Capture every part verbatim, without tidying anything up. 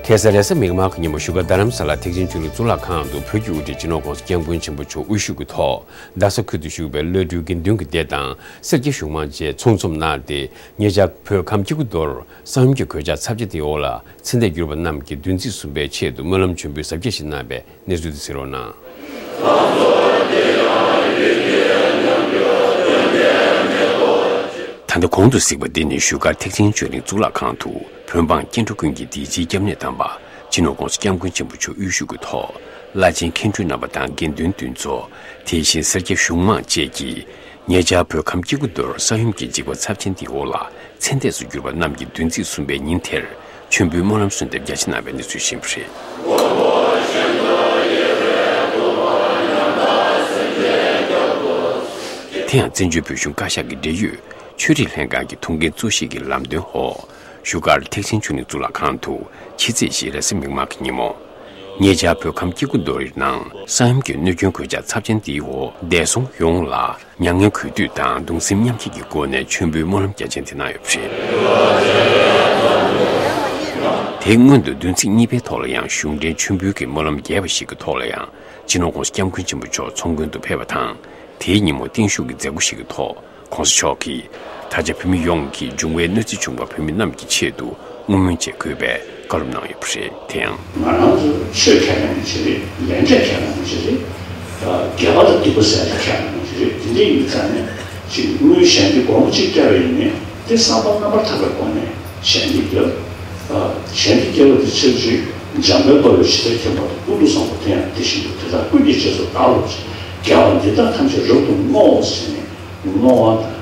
ཁ་སང་རེས་གཟའ་མིག་དམར་གྱི་ཉིན་མོ་བཞུགས་སྒར་རྡ་རམ་ས་ལ་ཐེག་ཆེན་ཆོས་གླིང་གཙུག་ལག་ཁང་དུ་བོད་ཀྱི་དབུ་ཁྲིད་སྤྱི་ནོར་༸གོང་ས་༸སྐྱབས་མགོན་ཆེན་པོ་མཆོག་དབུ་བཞུགས་ཀྱི་ཐོག་རྡ་ས་ཁུལ་དུ་བཞུགས་པའི་བླ་སྤྲུལ་དགེ་འདུན་གྱི་སྡེ་དང་སེར་སྐྱ་གཞུང་མང་བཅས་ཚོགས་འཛོམས་གནང་སྟེ། ཉེ་ཆར་བོད་ཁམས་སྐྱེ་རྒུ་མདོར་ས་ཡོམ་གྱི་གོད་ཆག་ཚབས་ཆེན་དེའི་འོག་ལ་ཚེ་འདས་གྱུར་པ་རྣམས་ཀྱི་བདུན་ཚིགས་སྲུང་བའི་ཆེད་དུ་སྨོན་ལམ་མཆོད་འབུལ་གཟབ་རྒྱས་ཤིག་གནང་བའི་གནས་ཚུལ་དེ་གསན་རོགས་གནང་། ད་ལྟ་གོང་དུ་གཟིགས་པ་འདི་ནི་བཞུགས་སྒར་ཐེག་ཆེན་ཆོས་གླིང་གཙུག་ལག་ཁང་དུ་བོད་འབངས་སྐྱེ་འགྲོ་ཀུན་གྱི་བདེ་སྐྱིད་སྐྱབས་གནས་དམ་པ་སྤྱི་ནོར་༸གོང་ས་༸སྐྱབས་མགོན་ཆེན་པོ་མཆོག་དབུ་བཞུགས་ཀྱི་ཐོག་བླ་ཆེན་མཁན་སྤྲུལ་རྣམ་པ་དང་དགེ་འདུན་འདུས་ཚོགས། དེ་བཞིན་སེར་སྐྱ་གཞུང་མང་བཅས་ཀྱིས་ཉེ་ཆར་བོད་ཁམས་སྐྱེ་རྒུ་མདོར་ས་ཡོམ་གྱི་འཇིགས་པ་ཚབས་ཆེན་དེའི་འོག་ལ་ཚེ་འདས་སུ་གྱུར་པ་རྣམས་ཀྱི་བདུན་ཚིགས་སྲུང་བའི་ཉིན་དེར་མཆོད་འབུལ་སྨོན་ལམ་གསོལ་འདེབས་རྒྱ་ཆེ་གནང་བའི་གནས་ཚུལ་ཞིག་རེད། དེ་ཡང་བཙན་བྱོལ་བོད་གཞུང་བཀའ་ཤག་གི་འབྲེལ་ཡོད་ཆོས་རིག་ལྷན་ཁང་གི་ཐུགས་འགན་གཙོ་བཞེས་ཀྱི་ལམ་སྟོན་འོག་བཞུགས་སྒར་ཐེག་ཆེན་ཆོས་གླིང་གཙུག་ལག་ཁང་དུ་ཕྱི་ཚེས་བཞི་རེས་གཟའ་མིག་དམར་གྱི་ཉིན་མོ། ཉེ་ཆར་བོད་ཁམས་སྐྱེ་རྒུ་མདོ་དབུས་ནང་ས་ཡོམ་གྱི་གནོད་སྐྱོན་གོད་ཆག་ཚབས་ཆེན་དེའི་འོག་འདས་སོང་ཡོངས་ལ་མྱ་ངན་གུས་འདུད་དང་གདུང་སེམས་མཉམ་སྐྱེད་ཀྱི་སྒོ་ནས་མཆོད་འབུལ་སྨོན་ལམ་རྒྱ་ཆེན་དེ་གནང་ཡོད་པ་རེད། དེའི་སྔོན་དུ་བདུན་ཚིགས་གཉིས་པའི་ཐོག་ལ་ཡང་གཞུང་འབྲེལ་མཆོད་འབུལ་གྱི་སྨོན་ལམ་རྒྱས་པ་ཞིག་གི་ཐོག་ལ་ཡང་སྤྱི་ནོར་༸གོང་ས་༸སྐྱབས་མགོན་ཆེན་པོ་མཆོག་ཚོགས་མགོན་དུ་ཕེབས་པ་དང་། དེའི་ཉིན་མོ་བརྟན་བཞུགས་ཀྱི་མཛད་སྒོ་ཞིག་གི་ཐོག་༸གོང་ས་མཆོག་གིས་ད་ཆ་བོད་མི་ཡོངས་ཀྱིས་འབྱུང་བའི་གནོད་འཚེ་བྱུང་བ་བོད་མི་རྣམས་ཀྱི་ཆེད་དུ་བསྔོ་སྨོན་བཅས་དགོས་པའི་བཀའ་སློབ་གནང་ཡོད་པ་རེད། དེ་ཡང་། ང་རང་ཚོ་ཆོས་ཁས་ལེན་མཁན་ཅིག་རེད། ལས་འབྲས་ཁས་ལེན་མཁན་ཅིག་རེད། དགེ་བ་དང་སྡིག་པ་ཟེར་ཡག་ཁས་ལེན་མཁན་ཅིག་རེད། དེ་འདྲ་ཡིན་ཙང་ནས་ཅིག་དངུལ་གཞན་སྡེ་སྒོར་མོ་གཅིག་སྤྲད་པ་ཡིན་ནའི་དེ་བསམ་པ་རྣམ་པར་དག་པའི་སྒོ་ནས་གཞན་སྡེ་རྒྱབ། གཞན་སྡེ་རྒྱབ་པ་དེ་ཕྱིར་ཅིག་འཇམ་དཔལ་དཔའ་བོས་ཇི་ལྟར་མཁྱེན་པ་དང་། ཀུན་ཏུ་བཟང་པོ་དེ་ཡང་དེ་བཞིན་དུ། དེ་དག་ཀུན་གྱི་རྗེས་སུ་བདག་སློབ་ཅིང་། དགེ་བ་འདི་དག་ཐམས་ཅད་རབ་ཏུ་བསྔོའོ་ཟེར་ནས། བསྔོ་བ་དང་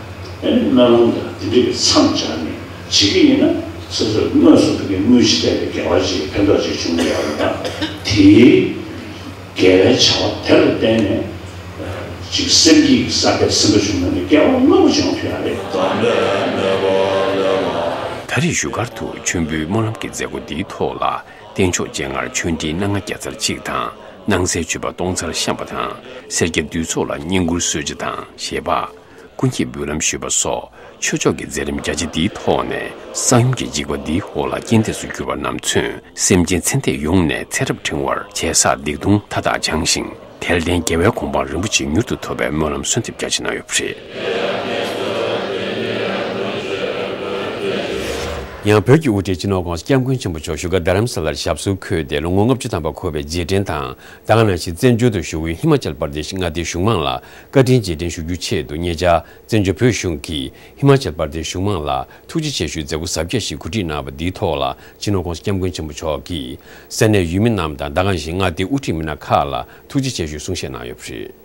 ཨ་ནི་སྨོན་ལམ་དང་དེ་འདྲའི་མཚམས་སྦྱར་ནས་བྱེད་ཀྱི་ཡིན་ན། སོ་སོས་དངོས་སུ་ཕ་གིའི་དངུལ་ཞིག་སྤྲད་དེ་དགེ་བ་ཞིག་ཕན་ཐོགས་ཅིག་བྱུང་ཡོད་པ་དང་། དེའི་དགེ་བའི་བྱ་བ་དེ་ལ་བརྟེན་ནས་ཅིག་སེམས་བསྐྱེད་ཀྱི་ས་དེར་སེམས་དཔའ་བྱུང་ན་ནི་དགེ་བ་རླབས་པོ་ཆེ་ཡོང་ཐུབ་ཡ་རེད། ད་རེས་བཞུགས་སྒར་དུ་མཆོད་འབུལ་སྨོན་ལམ་གྱི་མཛད་སྒོ་འདིའི་ཐོག་ལ་རྟེན་མཆོག་སྤྱན་སྔར་ཆོས་འབྲེལ་སྣ་ལྔ་བརྒྱ་ཚར་གཅིག་དང་། སྣང་གསལ་མཆོད་པ་སྟོང་ཚར་བཤམས་པ་དང་། སེར་སྐྱ་འདུས་ཚོགས་ལ་བསྙེན་བཀུར་གསོལ་ཇ་དང་བཞེས་པ། ཀུན་མཁྱེན་འབུལ་ལམ་ཞུས་པ་སོགས་ཆོས་ཕྱོགས་ཀྱི་མཛད་རིམ་རྒྱ་ཆེ་འདིའི་ཐོག་ནས། ས་ཡོམ་གྱི་འཇིགས་པ་འདིའི་འོག་ལ་རྐྱེན་འདས་སུ་གྱུར་པ་རྣམས་མཚོན། སེམས་ཅན་ཚེ་འདས་ཡོངས་ནས་ཚེ་རབས་ཕྲེང་བར་བྱས་བསགས་སྡིག་ལྟུང་མཐའ་དག་བྱང་ཞིང་། དལ་ལྡན་རྒྱལ་བའི་གོ་འཕང་རིན་པོ་ཆེ་མྱུར་དུ་ཐོབ་པའི་སྨོན་ལམ་གསོལ་འདེབས་རྒྱ་ཆེ་གནང་ཡོད་པ་རེད། ཡང་བོད་ཀྱི་དབུ་ཁྲིད་སྤྱི་ནོར་༸གོང་ས་༸སྐྱབས་མགོན་ཆེན་པོ་མཆོག་བཞུགས་སྒར་རྡ་རམ་ས་ལར་ཞབས་སོར་འཁོད་དེ་ལོ་ངོ་ལྔ་བཅུ་ཐམ་པ་འཁོར་བའི་རྗེས་དྲན་དང་། ད་ག་ནང་བཞིན་བཙན་བྱོལ་དུ་བཞུགས་ཡུལ་ཧི་མ་ཅལ་པར་དེ་ཤི་མངའ་སྡེའི་གཞུང་མང་ལ་བཀའ་དྲིན་རྗེས་དྲན་ཞུ་རྒྱུའི་ཆེད་དུ། ཉེ་ཆར་བཙན་བྱོལ་བོད་གཞུང་གིས་ཧི་མ་ཅལ་པར་དེ་ཤི་གཞུང་མང་ལ་ཐུགས་རྗེ་ཆེ་ཞུའི་མཛད་སྒོ་གཟབ་རྒྱས་ཤིག་གོ་སྒྲིག་གནང་བ་འདིའི་ཐོག་ལ། སྤྱི་ནོར་༸གོང་ས་༸སྐྱབས་མགོན་ཆེན་པོ་མཆོག་གིས་ས་གནས་ཡུལ་མི་རྣམས་དང་། ད་ག་ནང་བཞིན་མངའ་སྡེའི་དབུ་ཁྲིད་མི་སྣ་ཁག་ལ་ཐུགས་རྗེ་ཆེ་ཞུའི་གསུང་བཤད་གནང་ཡོད་པ་རེད།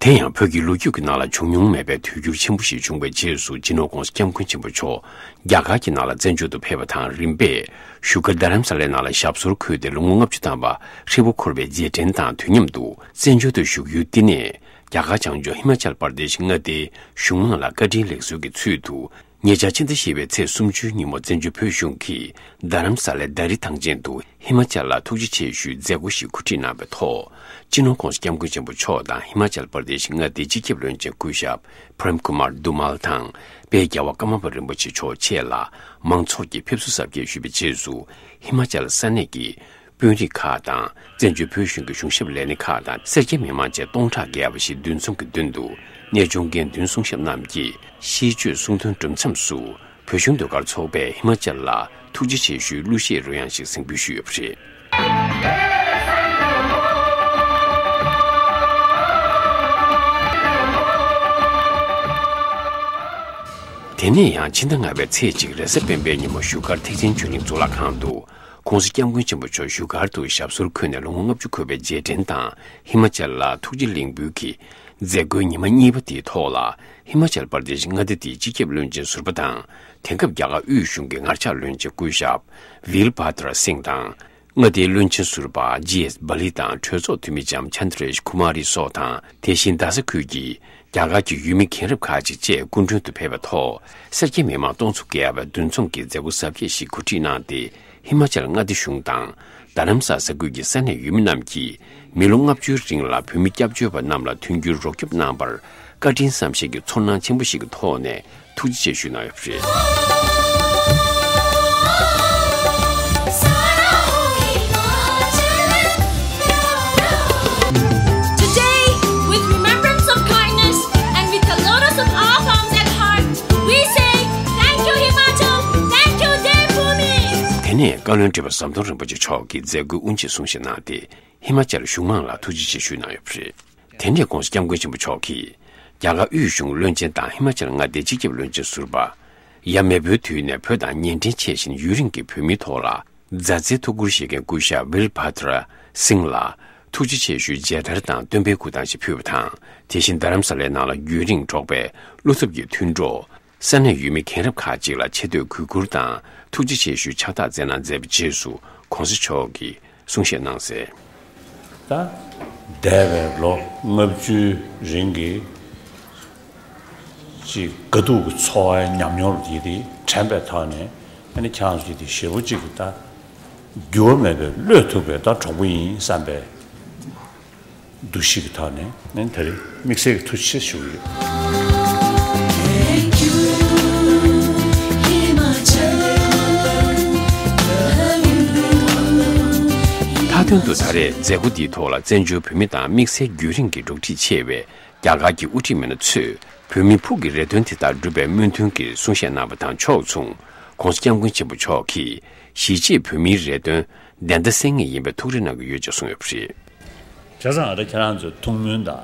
དེ་ཡང་བོད་ཀྱི་ལོ་རྒྱུས་ཀྱི་ནང་ལ་བྱུང་མྱོང་མེད་པའི་དུས་འགྱུར་ཆེན་པོ་ཞིག་བྱུང་བའི་རྗེས་སུ། སྤྱི་ནོར་༸གོང་ས་༸སྐྱབས་མགོན་ཆེན་པོ་མཆོག་རྒྱ་གར་གྱི་ནང་ལ་བཙན་བྱོལ་དུ་ཕེབས་པ་དང་། རིམ་པས་བཞུགས་སྒར་རྡ་རམ་ས་ལའི་ནང་ལ་ཞབས་སོར་འཁོད་དེ་ལོ་ངོ་ལྔ་བཅུ་ཐམ་པ་ཧྲིལ་པོ་འཁོར་བའི་རྗེས་དྲན་དང་དུས་མཉམ་དུ། བཙན་བྱོལ་དུ་བཞུགས་ཡུལ་འདི་ནས་རྒྱ་གར་བྱང་ཕྱོགས་ཧི་མ་ཅལ་པར་དེ་ཤི་མངའ་སྡེའི་གཞུང་མང་ལ་བཀའ་དྲིན་ལེགས་གསོལ་གྱི་ཚུལ་དུ། ཉེ་ཆར་ཕྱི་ཟླ་བཞི་པའི་ཚེས་སུམ་ཅུའི་ཉིན་མོ་བཙན་བྱོལ་བོད་གཞུང་གིས་རྡ་རམ་ས་ལའི་དྷ་རི་ཐང་ཆེན་དུ་ཧི་མ་ཅལ་ལ་ཐུགས་རྗེ་ཆེ་ཞུའི་མཛད་སྒོ་ཞིག་གོ་སྒྲིག་གནང་བའི་ཐོག། སྤྱི་ནོར་༸གོང་ས་༸སྐྱབས་མགོན་ཆེན་པོ་མཆོག་དང་ཧི་མ་ཅལ་པར་དེ་ཤི་མངའ་སྡེའི་སྤྱི་ཁྱབ་བློན་ཆེན་སྐུ་ཞབས་པྲེམ་ཀུ་མར་དུ་མལ་དང་། དཔལ་རྒྱལ་བ་ཀརྨ་པ་རིན་པོ་ཆེ་མཆོག་བཅས་ལ་མང་ཚོགས་ཀྱིས་ཕེབས་བསུ་གཟབ་རྒྱས་ཞུས་པའི་རྗེས་སུ། ཧི་མ་ཅལ་ས་གནས་ཀྱི་དཔོན་རིགས་ཁག་དང་། བཙན་བྱོལ་བོད་གཞུང་གི་གཞུང་ཞབས་ལས་སྣེ་ཁག་དང་། སེར་སྐྱ་མི་མང་བཅས་སྟོང་ཕྲག་བརྒལ་བ་ཞིག་འདུ་འཛོམས་ཀྱི་མདུན་དུ། གནས་ཆུང་དགེ་འདུན་གསུང་ཞབས་རྣམས་ཀྱིས་ཤིས་བརྗོད་གསུང་འདོན་གྲུབ་མཚམས་སུ། བོད་གཞུང་ཟློས་གར་ཚོགས་པས་ཧི་མ་ཅལ་ལ་ཐུགས་རྗེ་ཆེ་ཞུའི་གླུ་གཞས་རོལ་དབྱངས་ཤིག་གཟིགས་འབུལ་ཞུས་ཡོད་པ་རེད། དེ་ནས་ཡང་ཕྱི་ཟླ་ལྔ་པའི་ཚེས་གཅིག་རེས་གཟའ་སྤེན་པའི་ཉིན་མོ་བཞུགས་སྒར་ཐེག་ཆེན་ཆོས་གླིང་གཙུག་ལག་ཁང་དུ། ༸གོང་ས་༸སྐྱབས་མགོན་ཆེན་པོ་མཆོག་བཞུགས་སྒར་དུ་ཞབས་སོར་འཁོད་ནས་ལོ་ངོ་ལྔ་བཅུ་འཁོར་བའི་རྗེས་དྲན་དང་། ཧི་མ་ཅལ་ལ་ཐུགས་རྗེ་གླིང་འབུལ་གྱི་མཛད་སྒོའི་ཉི་མ་གཉིས་པ་དེའི་ཐོག་ལ། ཧི་མ་ཅལ་པར་དེ་ཤི་མངའ་སྡེ་དེའི་སྤྱི་ཁྱབ་བློན་ཆེན་ཟུར་པ་དང་། དེང་སྐབས་རྒྱ་གར་དབུས་གཞུང་གི་ངར་ཆགས་བློན་ཆེན་སྐུ་ཞབས་ཝིལ་བྷ་དྲ་སིང་དང་། མངའ་སྡེའི་བློན་ཆེན་ཟུར་པ་ཇི་ཨེས་བྷ་ལི་དང་། གྲོས་ཚོགས་འཐུས་མི་ལྕམ་ཆན་དྲེཤ་ཁུ་མ་རི་སོགས་དང་། དེ་བཞིན་རྡ་ས་ཁུལ་གྱི་རྒྱ་གར་གྱི་ཡུལ་མི་མཁན་རབས་ཁག་ཅིག་བཅས་སྐུ་མགྲོན་དུ་ཕེབས་པའི་ཐོག། སེར་སྐྱ་མི་མང་སྟོང་ཚོ་བརྒལ་བའི་འདུ་འཛོམས་ཀྱི་མཛད་སྒོ་གཟབ་རྒྱས་ཤིག་གོ་སྒྲིག་གནང་སྟེ། ཧི་མ་ཅལ་མངའ་སྡེ་གཞུང་དང་། རྡ་རམ་ས་ས་ཁུལ་གྱི་ས་གནས་ཡུལ་མི་རྣམས་ཀྱིས་མི་ལོ་ལྔ་བཅུའི་རིང་ལ་བོད་མི་སྐྱབས་བཅོལ་བ་རྣམས་ལ་མཐུན་འགྱུར་རོགས་སྐྱོབ་གནང་བར། བཀའ་དྲིན་བསམ་ཤེས་ཀྱི་ཚོར་སྣང་ཆེན་པོ་ཞིག་གི་ཐོག་ནས་ཐུགས་རྗེ་ཆེ་ཞུས་གནང་ཡོད་པ་རེད། དེ་ནས་བཀའ་བློན་ཁྲི་པ་ཟམ་གདོང་རིན་པོ་ཆེ་མཆོག་གིས་མཛད་སྒོའི་དབུ་འབྱེད་གསུང་བཤད་གནང་སྟེ། ཧི་མ་ཅལ་གཞུང་མང་ལ་ཐུགས་རྗེ་ཆེ་ཞུས་གནང་ཡོད་པ་རེད། དེ་ནས་༸གོང་ས་༸སྐྱབས་མགོན་ཆེན་པོ་མཆོག་གིས། རྒྱ་གར་དབུས་གཞུང་བློན་ཆེན་དང་ཧི་མ་ཅལ་མངའ་སྡེའི་སྤྱི་ཁྱབ་བློན་ཆེན་ཟུར་པ། ཡབ་མེས་པོའི་དུས་ནས་བོད་དང་ཉེ་འབྲེལ་ཆེ་ཞིང་ཡུན་རིང་གི་བོད་མིའི་ཐོག་ལ་མཛའ་བརྩེའི་ཐུགས་ཁུར་བཞེས་མཁན་སྐུ་ཞབས་ཝིར་བྷ་དྲ་སིང་ལ་ཐུགས་རྗེ་ཆེ་ཞུའི་མཇལ་དར་དང་སྟོན་པའི་སྐུ་ཐང་ཞིག་ཕུལ་བ་དང་། དེ་བཞིན་རྡ་རམ་ས་ལའི་ནང་ལ་རྒྱུན་རིང་འགྲོགས་པའི་བློ་འཚབ་ཀྱི་མཐུན་གྲོགས། ས་གནས་ཡུལ་མི་རྒན་རབས་ཁག་ཅིག་ལ་ཆེ་བསྟོད་གུས་བཀུར་དང་ཐུགས་རྗེ་ཆེ་ཞུའི་ཕྱག་རྟགས་བསྩལ་གནང་མཛད་པའི་རྗེས་སུ་༸གོང་ས་མཆོག་གིས་གསུང་བཤད་གནང་གསལ། ད། འདས་པའི་ལོ་ལྔ་བཅུའི་རིང་གི་ཅིག་དགའ་སྡུག་གི་འཚོ་བའི་ཉམས་མྱོང་ཡིན་ཏེ་དྲན་པའི་ཐོག་ནས། ཨ་ནི་ཁྱེད་རང་ཚོ་དེ་ཞེ་པོ་ཅིག་གི་ད་འགྱུར་བ་མེད་པའི་བློས་ཐུབ་པའི་ད་གྲོགས་པོ་ཡིན་བསམ་པའི་འདུ་ཤེས་ཀྱི་ཐོག་ནས་ནི་དེ་རིང་དམིགས་བསལ་གྱི་ཐུགས་རྗེ་ཆེ་ཞུ་གི་ཡོད། མཐའ་དོན་དུ་ད་རེས་མཛད་སྒོ་འདིའི་ཐོག་ལ་བཙན་བྱོལ་བོད་མི་དང་དམིགས་བསལ་རྒྱུན་རིང་གི་འགྲོགས་འདྲིས་ཆེ་བའི་རྒྱ་གར་གྱི་དབུ་ཁྲིད་མི་སྣ་ཚོས་བོད་མིའི་ཕུགས་ཀྱི་རེ་འདུན་དེ་ལྟར་འགྲུབ་པའི་སྨོན་འདུན་གྱི་གསུང་བཤད་གནང་བ་དང་ཕྱོགས་མཚུངས། ༸གོང་ས་༸སྐྱབས་མགོན་ཆེན་པོ་མཆོག་གིས་གཞིས་བྱེས་བོད་མིའི་རེ་འདུན་བདེན་མཐའ་གསལ་ངེས་ཡིན་པའི་ཐུགས་རེ་གནང་གི་ཡོད་ཅེས་གསུངས་ཡོད་པ་རེད། བྱས་ཙང་ཨ་ད་ཁྱེད་རང་ཚོས་ཐུགས་སྨོན་དང་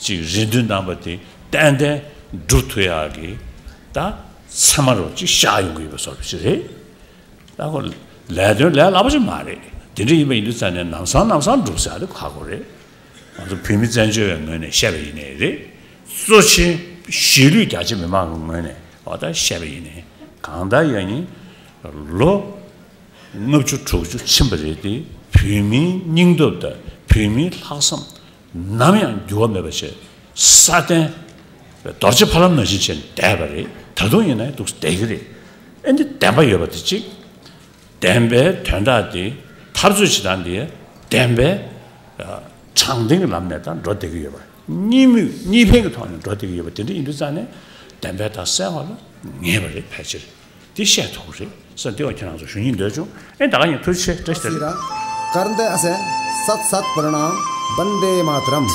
ཅིག་རེ་འདུན་གནང་པ་དེ་ཏན་ཏན་འགྲུབ་ཐུབ་ཡག་གི་ད་ཚད་མ་རུ་ཅིག་བཞག་ཡོང་གི་ཡོད་པ་བཟོ་འདྲ་ཅིག་རེད། ད་ཁོ་ལས་དོན་ལས་སླ་པོ་ཅིག་མ་རེད། དེ་འདྲ་ཡིན་པ་ཡིན་དུས་ཙང་ནས་ལམ་སང་ལམ་སང་འགྲུབ་ཟེར་ཡག་དེ་ཁག་པོ་རེད། ང་ཚོ་བོད་མི་བཙན་བྱོལ་བའི་ངོས་ནས་བཤད་པ་ཡིན་ནའི་རེད། གཙོ་ཆེན་གཞིས་ལུས་རྒྱ་ཆེ་མི་མང་གི་ངོས་ནས་འོ་ད་བཤད་པ་ཡིན་ནའི་གང་ལྟར་ཡང་ཡིན། ལོ་ལྔ་བཅུ་དྲུག་ཅུ་ཕྱིན་པ་རེད་དེ། བོད་མིའི་སྙིང་སྟོབས་དང་བོད་མིའི་ལྷག་བསམ་ནམ་ཡང་འགྱུར་བ་མེད་པ་བྱས། སྲ་བརྟན་རྡོ་རྗེ་ཕ་ལམ་ནང་བཞིན་བྱས་ནས་བསྡད་པ་རེད། ད་དུང་ཡིན་ན་འདུག་བསྡད་ཀྱི་རེད། ཨེ་འདི་བདེན་པ་ཡོད་པ་དེ་གཅིག་བདེན་པའི་དོན་དག་དེ་འཐབ་རྩོད་བྱེད་སྟངས་དེ་བདེན་པའི་ཨ་དྲང་བདེན་གྱི་ལམ་ནས་ད་འགྲོ་བསྡད་ཀྱི་ཡོད་པ། གཉིས་མོས་གཉིས་ཕན་གྱི་ཐོག་ནས་འགྲོ་བསྡད་ཀྱི་ཡོད་པ་དེ་འདྲ་ཡིན་དུས་ཙང་ནས་བདེན་པའི་ད་གསལ་བ་ལ་ངེས་པ་རེད། ཕལ་ཆེར་དེ་བཤད་ཐུབ་ཀྱི་རེད་ཟེར་དེ་བ་ཁྱེད་རང་ཚོ་ཞུ་སྙིང་འདོད་བྱུང་། ཨེ་ད་ག་ཡིན། ཐུགས་རྗེ་ཆེ། བཀྲ་ཤིས་བདེ་ལེགས། सिरा करते असें सत सत प्रणाम वंदे मातरम।